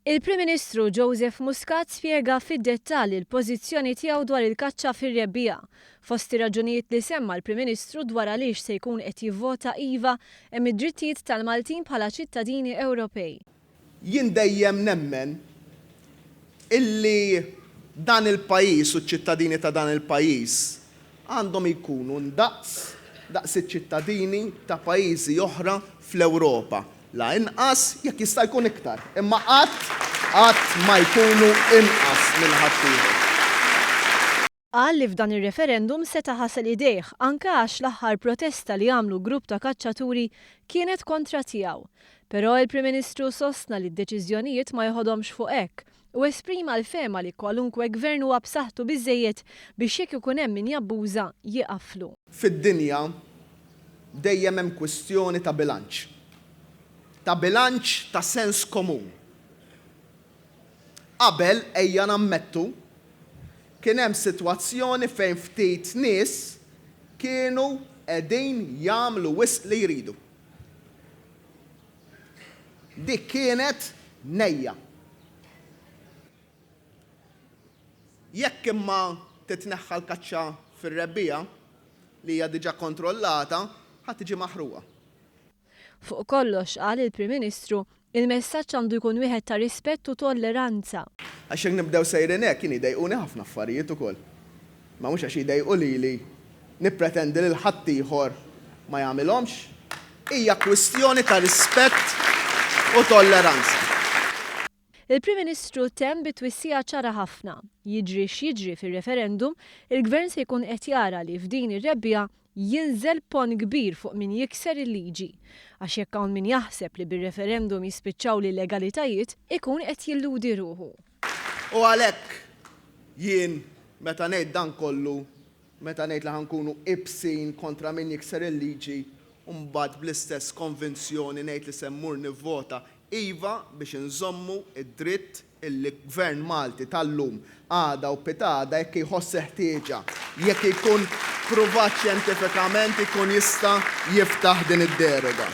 Il-Prim Ministru Joseph Muscat spjega fid-dettall il-pożizzjoni tiegħu dwar il-kaċċa fir-rebbiegħa. Fost ir-raġunijiet li semma l-Prim Ministru dwar għaliex se jkun qed jivvota iva hemm id-drittijiet tal-Maltin bħala ċittadini Ewropej. Jien dejjem nemmen illi dan il-pajjiż u ċ-ċittadini ta' dan il-pajjiż għandhom jkunu ndaqs daqs iċ-ċittadini ta' pajjiżi oħra fl-Ewropa. La inqas, jekk jista' jkun iktar, imma qatt, qatt ma jkunu inqas minn ħaddieħor. Qal li f'dan ir-referendum seta' ħasel idejh anke għax l-aħħar protesta li għamlu grupp ta' kaċċaturi kienet kontra tiegħu. Però il-Prim Ministru sostna li d-deċiżjonijiet ma joħodhomx fuq hekk u esprima l-fehma li kwalunkwe gvern huwa b'saħħtu biżżejjed biex jekk ikun hemm min jabbuża, jieqaflu. Fid-dinja dejjem hemm kwistjoni ta' bilanċ. Ta' bilanċ ta' sens komun. Qabel, ejja nammettu, kien hemm sitwazzjoni fejn ftit nies kienu qegħdin jagħmlu wisq li jridu. Dik kienet nejja. Jekk imma titneħħa l-kaċċa fir-rebbiegħa, li hija diġà kontrollata, ħa tiġi maħruqa. Fuq kollox, qal il-Prim Ministru, il-messaġġ għandu jkun wieħed ta' rispett u tolleranza. Għax jekk nibdew sejrin hekk jien jdejquni ħafna affarijiet ukoll. Imma mhux għax jdejqu lili nippretendi lil ħaddieħor ma jagħmilhomx. Hija kwistjoni ta' rispett u tolleranza. Il-Prim Ministru temm bi twissija ċara ħafna, jiġri x'jiġri fir-referendum, il-Gvern se jkun qed jara li f'din ir-rebbiegħa jinżel ponn kbir fuq min jikser il-liġi. Għax jekk hawn min jaħseb li bir-referendum jispiċċaw l-illegalitajiet, ikun qed jilludi ruħu. U għalhekk jien meta ngħid dan kollu, meta ngħid li ħa nkunu ibsin kontra min jikser il-liġi u mbagħad bl-istess konvinzjoni ngħid li se mmur nivvota Iva biex inżommu d-dritt illi Gvern Malti tal-lum, għada u pitgħada jekk jħoss il-ħtieġa, jekk jkun pruvat xjentifikament jkun jista' jiftaħ din id-deroga.